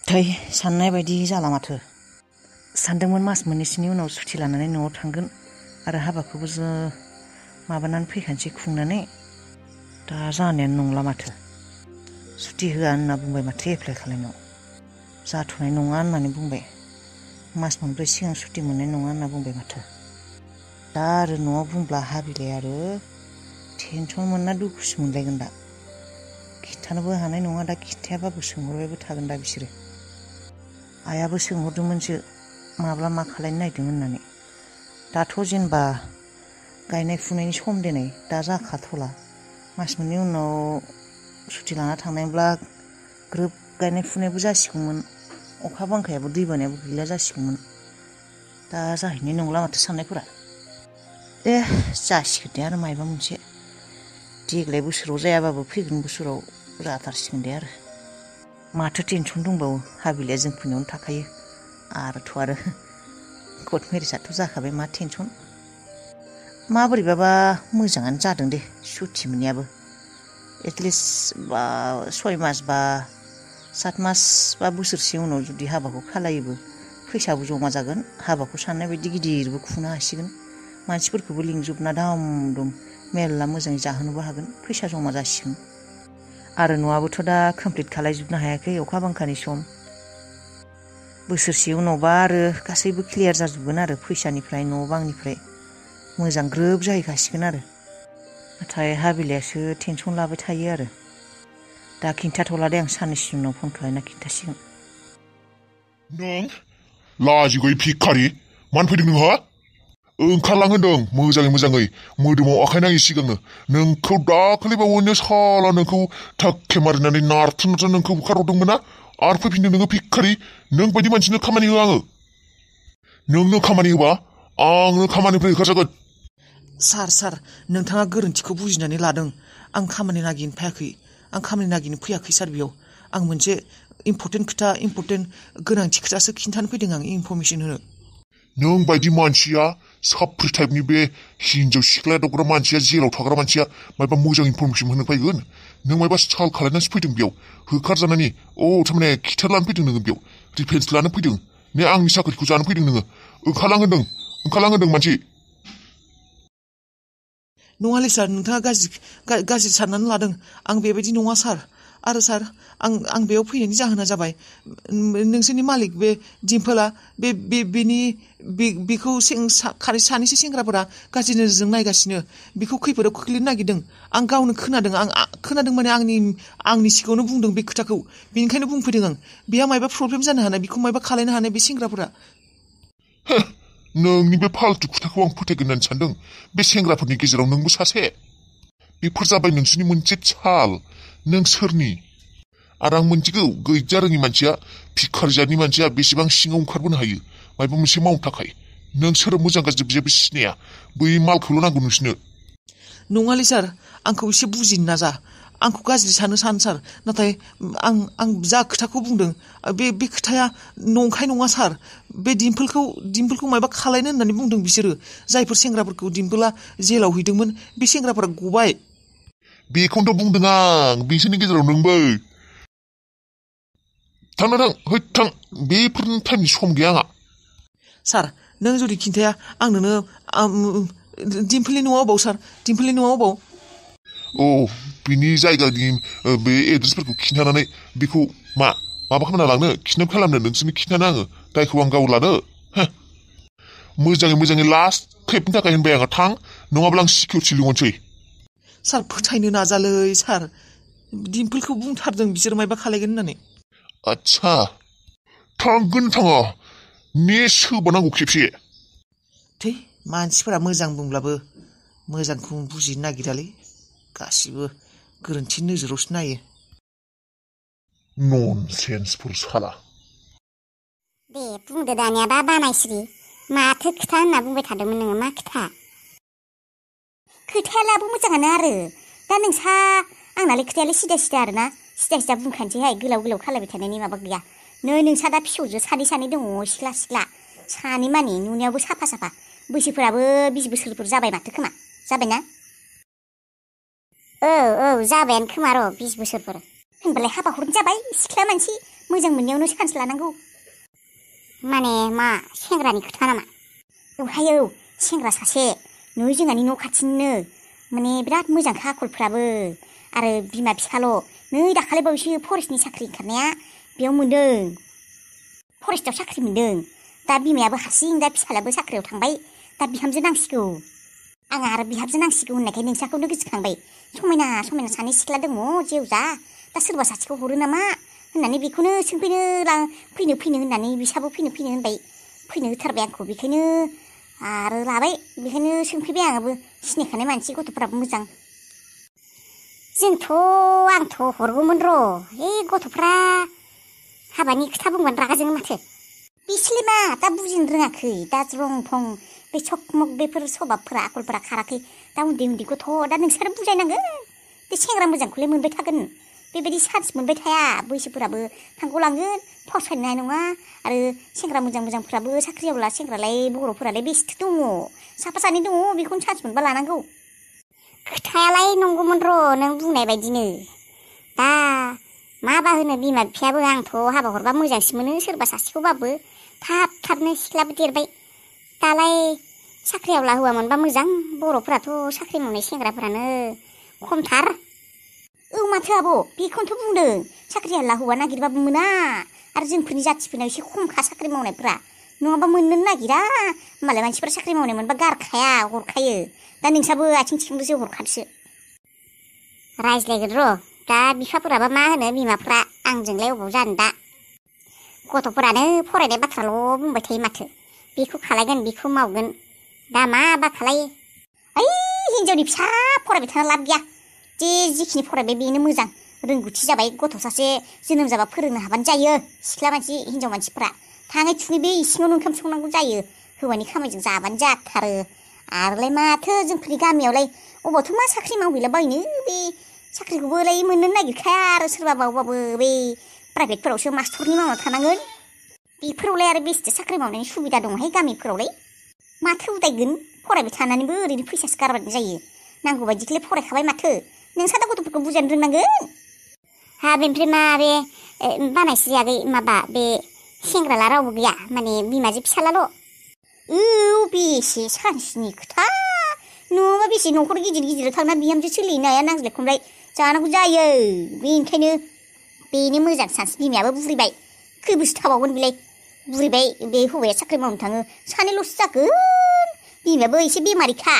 थै साननाय बायदि जाला माथो सानदोंमोन मास मोननैसोनि उनाव सुथि लानानै न'आव थांगोन आरो हाबाखौबो माबानानै फैखानोसै खुंनानै दा जानायानो नंला माथो सुथि होआ होनना बुंबाय माथो एप्लाइ खालामनायाव जाथ'नाय नङा होननानै बुंबाय मास मोनब्रै सिगां सुथि मोननाय नङा होनना बुंबाय माथो दा आरो न'आव बुंब्ला हाबिलाय आरो टेनसन मोनना दुखुसो मोनलायगोन दा खिन्थानोबो हानाय नङा दा खिन्थायाबाबो सोंहरबायबो थागोन दा बिसोरो आइयाबो सोंहरदोंमोनसो माब्ला मा खालायनो नागिरदों होननानै दाथ' जेनेबा गायनाय फुनायनि सम दिनै दा जाखाथ'ला मास मोननै उनाव सुथि लाना थांनायब्ला ग्रोब गायनाय फुनायबो जासिगौमोन अखा बांखायाबो दै बानायाबो गैला जासिगौमोन दा जाहैनाय नंला माथो साननायफोरा जासिगोन दे आरो मायबा मोनसे देग्लाय बोसोराव जायाबाबो फैगोन बोसोराव जाथारसिगोन दे आरो माथो टेनसन दंबावो हाबिलाया जोंफोरनियावनो थाखायो आरोथ' आरो कर्ट मेरेजआथ' जाखाबाय मा टेनसन माबोरैबाबा मोजाङानो जादों दे सुथि मोननायाबो एटलिस्ट 6 मास बा 7 मास बा बोसोरसे उनाव जुदि हाबाखौ खालायोबो फैसाबो जमा जागोन हाबाखौ साननाय बायदि गिदिरबो खुंनो हासिगोन मानसिफोरखौबो लिंजोबना दाम दुम मेरला मोजाङै जाहोनोबो हागोन फैसा जमा जासिगोन आरो न'आबोथ' दा कमप्लिट खालायजोबनो हायाखै अखा बांखानि सम बोसोरसे उनावबा आरो गासैबो क्लियार जाजोबगोन आरो फैसानिफ्राय न' बांनिफ्राय मोजां ग्रोब जाहैखासिगोन आरो नाथाय हाबिलायासो टेनसन लाबाय थायो आरो दा खिन्थाथ'ला दे आं साननैसो उनाव फन खालायना खिन्थासिगोन नों लाजिगै भिखारि मानो फैदों नोंहा ओंखारलां होनदों मोजाङै मोदोमाव आखाय नाङि सिगांनो नोंखौ दाखालिबावैनो साला नोंखौ थाखे मारिनानै नारथुन नोंखौ होखारहरदोंमोन ना आरो फैफिनदों नोङो भिखारि नों बायदि मानसिनो खामानि होआ आङो नोंनो खामानि होबा आंनो खामानिनिफ्राय होखारजागोन सार नोंथाङा गोरोन्थिखौ बुजिनानै लादों आं खामानि नागिरनो फैयाखै आं खामानि नागिरनो फैयाखै सार बेयाव आं मोनसे इम्परटेन्ट गोनांथि खोथासो खिन्थानो फैदों आं इनफरमेसन होनो नों बायदि मानसिया साप्रि टाइपनि बे हिनजाव सिख्ला दावग्रा मानसिया जेलाव थाग्रा मानसिया मायबा मोजां इनफरमेसन होनो फैगोन नों मायबा साल खालायनासो फैदों बेयाव होखारजानायनि थारमाने खिथार लानो फैदों नोङो बेयाव डिफेन्स लानो फैदों ने आंनि साख्रिखौ जानो फैदों नोङो ओंखारलां होनदों मानसि नङालै सार नोंथाङा गाज्रि साननानै लादों आं बेबायदि नङा सार आरो सार आं बेयाव फैनायनि जाहोना जाबाय नोंसोरनि मालिक बे दिम्पोला बेखौ सानैसो सेंग्राफोरा गाज्रि नोजोरजों नायगासिनो बेखौ खैफोदाव खोख्लैनो नागिरदों आं गावनो खोनादों माने आंनि सिगाङावनो बुंदों बे खोथाखौ बेनिखायनो बुंफैदों आं बेहा मायबा प्रब्लेम जानो हानाय बेखौ मायबा खालायनो हानाय बे सेंग्राफोरा नोंनि बे फाल्तु खोथाखौ आं फोथायगोन होननानै सानदों बे सेंग्राफोरनि गेजेराव नोंबो सासे बेफोर जाबाय नोंसोरनि मोनसे चाल नों सोरनि आरो आं मोनथिगौ गैजा रोङि मानसिया भिखारिजातनि मानसिया बेसेबां सिङाव ओंखारबोनो हायो मायबा मोनसे मावनो थाखाय नों सोर मोजां गाज्रि जेबो सिनाया बै मालखौल' नांगौ नोंसोरनो नङालै सार आंखौ एसे बुजिनो नाजा आंखौ गाज्रि सानो सार नाथाय आं जा खोथाखौ बुंदों बे खोथाया नंखाय नङा सार बे दिम्पोलखौ मायबा खालायनो होननानै बुंदों बिसोरो जायफोर सेंग्राफोरखौ दिम्पोला जेलाव हैदोंमोन बे सेंग्राफोरा गबाय बेखौनोथ' बुंदों आं बिसोरनि गेजेराव नोंबो थां बेफोरनि टाइमनि सम गैया आंहा सार नों जुदि खिन्थाया आं नोंनो दिम्पोलनि न'आ अबाव सार दिम्पोलनि न'आ अबाव बिनि जायगानि बे एड्रेसफोरखौ खिन्थानानै बेखौ माबा खालामना लांनो किडनेप खालामनो नोंसोरनो खिन्थानो आङो दायखौ आं गाव लानो मोजाङै लास्ट खेबनि थाखाय होनबाय आङो थां नङाब्ला आं सिकिउरिटि लिंहरनोसै सार फोथायनो नाजालै सार दिम्पोलखौ बुंथारदों बिसोर मायबा खालायगोन होननानै आच्छा थांगोन थाङा ने सोबानांगौ खेबसे थै मानसिफोरा मोजां बुंब्लाबो मोजांखौ बुजिनो नागिरालै गासिबो गोरोन्थि नोजोरावसो नायो ननसेन्सफोर साला दे बुंदो दानियाबा बानायसिरि माथो खोथा होनना बुंबाय थादोंमोन नोङो मा खोथायालाबो मोजाङानो आरो दा नोंसा आंनालाय खोथायालाय सिदा आरोना सिदा बुंखानोसैहाय गोलाव खालायबाय थानायनि माबा गैया नोंसा दा फिसौजो सानै दङ सिख्ला सानै मानि नुनायावबो साफा बैसोफोराबो 20 बोसोरफोर जाबाय माथो खोमा जाबायना औ जाबायानो खोमा र' 20 बोसोरफोर होनबालाय हाबा हरनो जाबाय सिख्ला मानसि मोजां मोननायावनो चान्स लानांगौ। माने मा सेंग्रानि खोथा नामा? औहाय औ सेंग्रा सासे नै जोंहानि न' खाथिनिनो माने बिराद मोजांखा आखलफ्राबो आरो बिमा बिफाल' नै दाखालि बावैसो फरेस्टनि साख्रि ओंखारनाया बेयाव मोन्दों फरेस्टआव साख्रि मोन्दों। दा बिमायाबो हारसिं दा फिसालायाबो साख्रियाव थांबाय दा बिहामजो नांसिगौ। आंहा आरो बिहामजो नांसिगौ होननायखाय नोंसाखौनो गोसोखांबाय। समायना समायना सानै सिख्ला दङ जेवजा दा सोरबा सासेखौ हरो नामा होननानै बेखौनो सोंफैनो फैनो होननानै बिसाबो फैनो होनबाय फैनो होथारबाय आंखौ बेखायनो आरो लाबाय बेखायनो सोंफैबाय आंबो सिनायखानाय मानसि गथ'फोराबो मोजां। आंथ' हरगौमोन र' गथ'फ्रा हाबानि खोथा बुंबानो रागा जोङो माथो। बिसोरलाय मा दा बुजिनो रोङाखै दा ज्रं थं बे सकमक बेफोर सभाबफोरा आखलफोरा खाराखै दा उन्दै गथ' दा नोंसोर बुजायनांगोन। बे सेंग्रा मोजांखौलाय मोनबाय थागोन बेबायदि चान्स मोनबाय थाया बैसोफोराबो थांग'लांगोन फसायनाय नङा आरो सेंग्रा मोजांफोराबो साख्रियावला सेंग्रालाय बर'फोरालाय बेसेथो दङ साफा सानै दङ बेखौनो चान्स मोनबा लानांगौ। खोथायालाय नंगौमोन र' नों बुंनाय बायदिनो दा माबा होनो बिमा बिफायाबो आंथ' हाबा हरबा मोजांसो मोनो सोरबा सासेखौबाबो थाबनो सिख्लाबो देरबाय दालाय साख्रियावला हौवा मोनबा मोजां बर'फोराथ' साख्रि मावनाय सेंग्राफोरानो खमथार। औ माथो आब' बेखौनोथ' बुंदों साख्रियावला हौवा नागिरबाबो मोना आरो जोंफोरनि जाथिफोरनाव एसे खमखा साख्रि मावनायफ्रा नङाबा मोननोनो नागिरा मालाय मानसिफ्रा साख्रि मावनाय मोनबा गारखाया हरखायो। दा नोंसाबो आथिं थिखांदोसो हरखादोसो। रायज्लायगोन र' दा बिफाफोराबा मा होनो बिमाफ्रा आंजोंलाय अबाव जानो दा गथ'फोरानो फरायनाय बाथ्राल' बुंबाय थायो माथो बेखौ खालायगोन बेखौ मावगोन दा माबा खालायो। हिन्जावनि फिसा फरायबाय थाना लाब गैया जिखिनि फरायबाय बेनो मोजां रोंगौथि जाबाय गथ' सासे जोनोम जाबा फोरोंनो हाबानो जायो। सिख्ला मानसि हिन्जाव मानसिफ्रा थाङै थुङै बे इसिङावनो ओंखाम संनांगौ जायो हौवानि खामानिजों जाबानो जाथारो। आरोलाय माथो जोंफोरनि गामियावलाय अबावथ' मा साख्रि मावहैलाबायनो बे साख्रिखौबोलाय मोननो नागिरखाया आरो सोरबा मावबाबो बे प्राइभेटफोरावसो मास्टरनि मावना थानांगोन बेफोरावलाय आरो बेसेथो साख्रि मावनायनि सुबिदा दंहाय गामिफोरावलाय माथो उदायगोन फरायबाय थानानैबो ओरैनो फैसासो गारबानो जायो नांगौ बायदिखौलाय फरायखाबाय माथो नोंसा दा गथ'फोरखौ बुजायनो रोंनांगोन। बेनिफ्राय मा बे बानायसै आगै माबा बे सेंग्राला रावबो गैया माने बिमाजो फिसालाल'? बेसे सानसेनि खोथा नङाबा बेसे न'खर गिदिर थांना बिहामजो सोलिनो हाया नांज्लाय खमलाय जानांगौ जायो बेनिखायनो बेनो मोजां सानसे बिमायाबो बुरिबाय खै बोसोर थाबावगोन बेलाय बुरिबाय बे हौवाया साख्रि मावनो थाङो सानैल'सो जागोन बिमायाबो एसे बेमारिखा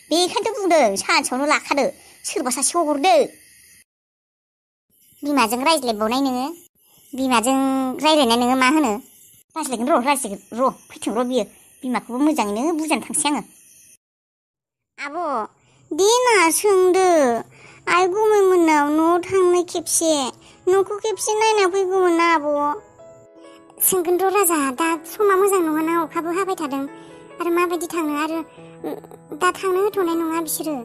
बेखायनोथ' बुंदों सानसेयावनो लाखादो सोरबा सासेखौ हरदो। बिमाजों रायज्लायबावनाय नोङो बिमाजों रायज्लायनाय नोङो मा होनो रायज्लायगोन र' फैथों र' बियो बिमाखौबो मोजाङैनो बुजायनो थांसै आङो। आब' देना सोंदो आइ गुमैमोननाव न'आव थांनो खेबसे न'खौ खेबसे नायना फैगौमोन ना आब'। सोंगोन र' राजा दा समा मोजां नङाना अखाबो हाबाय थादों आरो माबायदि थांनो आरो दा थांनो होथ'नाय नङा बिसोरो।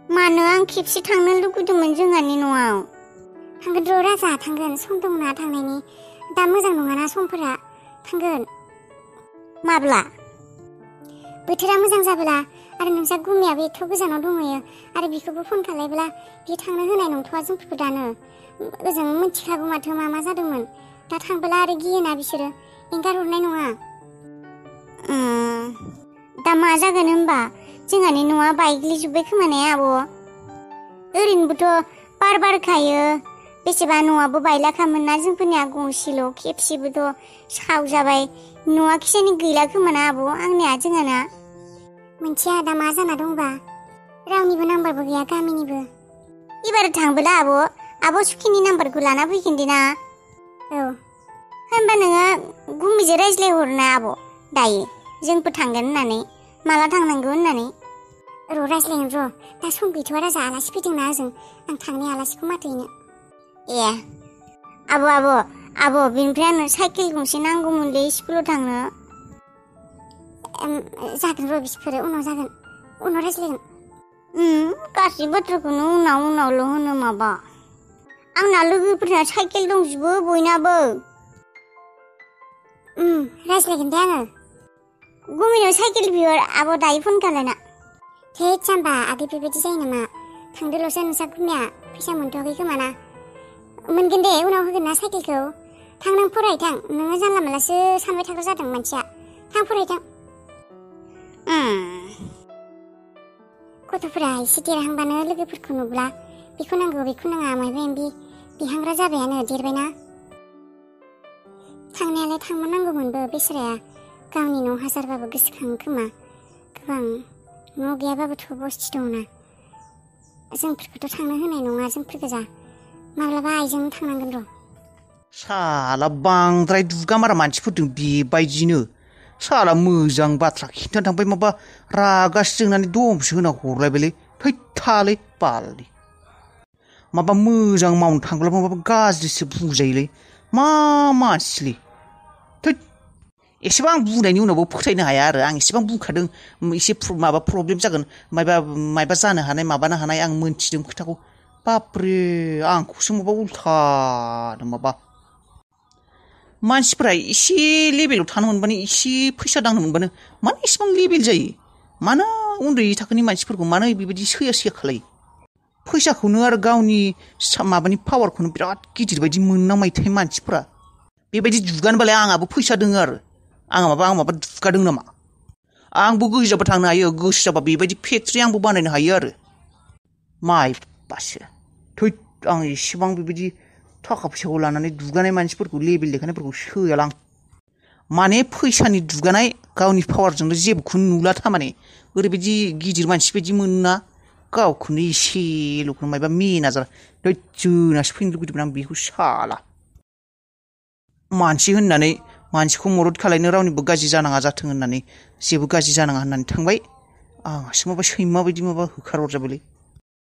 मानो आं खेबसे थांनो लुगैदोंमोन जोंहानि न'आव। थांगोन र' राजा थांगोन सम दंना थांनायनि दा मोजां नङाना समफोरा थांगोन। माब्ला? बोथोरा मोजां जाबोला आरो नोंसा गुमैयाबो एथ' गोजानाव दंहैयो आरो बिखौबो फन खालायब्ला बि थांनो होनाय नंथ'आ जोंफोरखौ दानो ओजों मिथिखागौ माथो मा जादोंमोन दा थांबोला आरो गियोना बिसोरो एंगार हरनाय नङा। दा मा जागोन होनबा जोंहानि न'आ बायग्लिजोब्बाय खोमाने आब'। ओरैनोबोथ' बार बारखायो बेसेबा न'आबो बायलाखामोन ना जोंफोरनिया गंसेल' खेबसेबोथ' सावजाबाय न'आ खिसानि गैला खोमाना आब' आंनिया जोंहाना। मोनथिया दा मा जाना दंबा रावनिबो नाम्बारबो गैया गामिनिबो। एबार थांबोला आब' सुखिनि नाम्बारखौ लाना फैगोन दे ना। औ होनबा नोङो गुमैजों रायज्लायहरना आब' दायो जोंबो थांगोन होननानै माला थांनांगौ होननानै। र' रायज्लायगोन र' दा सम गैथ'आ राजा आलासि फैदोंना ओजों आं थांनाय आलासिखौ माथोहैनो। ए आब' बेनिफ्राय आंनो साइकेल गंसे नांगौमोनलै स्कुलाव थांनो। जागोन र' बिसोरो उनाव जागोन उनाव रायज्लायगोन। गासै बाथ्राखौनो उनावल' होनो माबा आंना लोगोफोरना साइकेल दंजोबो बयनाबो। रायज्लायगोन दे आङो। गुमैनाव साइकेल बिहर आब' दायो फन खालायना। थेट जाम्बा आगै बेबायदि जायो नामा थांदोल'सो नोंसा गुमैया फैसा मोनथ'वाखै खोमाना मोनगोन दे उनाव होगोन ना साइकेलखौ थां नों फरायथां नोङो जानला मोनलासो सानबाय थाग्रा जादों मानसिया थां फरायथां गथ'फोरा एसे देरहांबानो लोगोफोरखौ नुब्ला बेखौ नांगौ बेखौ नाङा मायबा मायबि बिहांग्रा जाबायानो देरबायना थांनायालाय थांमारनांगौमोनबो बेसराया गावनि न' हाजारबाबो गोसोखाङो खोमा गोबां न' गैयाबाबोथ' बस्ति दंना जोंफोरखौथ' थांनो होनाय नङा जोंफोर गोजा माब्लाबा आइजों थांनांगोन र' साला बांद्राय दुगामारा मानसिफोरदों बेबायदिनो साला मोजां बाथ्रा खिन्थानो थांबाय माबा रागासो जोंनानै दमसो होना हरलायबायलै थै थालै बालनि माबा मोजां मावनो थांब्ला माबा गाज्रिसो बुंजायोलै मा मानसिलै थै एसेबां बुंनायनि उनावबो फोथायनो हाया आरो आं एसेबां बुंखादों एसे माबा प्रब्लेम जागोन मायबा जानो हानाय माबानो हानाय आं मोनथिदों खोथाखौ बाब्रे आंखौसो माबा उल्था माबा मानसिफ्रा एसे लेभेलाव थानो मोनबानो एसे फैसा दांनो मोनबानो मानो एसेबां लेभेल जायो मानो उन्दै थाखोनि मानसिफोरखौ मानो बेबायदि सैया खालायो फैसाखौनो आरो गावनि माबानि पावारखौनो बिराद गिदिर बायदि मोननांबायथाय मानसिफ्रा बेबायदि दुगानोबालाय आंहाबो फैसा दोङो आरो आं माबा दुगादों नामा आंबो गोसो जाबा थांनो हायो गोसो जाबा बेबायदि फेक्ट्रि आंबो बानायनो हायो आरो माइबासो थै आं एसेबां बेबायदि थाखा फैसाखौ लानानै दुगानाय मानसिफोरखौ लेभेल देखायनायफोरखौ सोयालां माने फैसानि दुगानाय गावनि पावारजोंनो जेबोखौनो नुला थारमाने ओरैबायदि गिदिर मानसि बायदि मोनोना गावखौनो एसेल'खौनो मायबा मेनाजार जोनासो फैनो लुगैदोंमोन आं बेखौ साला मानसि होननानै मानसिखौ मदद खालायनो रावनिबो गाज्रि जानाङा जाथों होननानै जेबो गाज्रि जानाङा होननानै थांबाय आंहासो माबा सैमा बायदि माबा होखारहरजाबायलै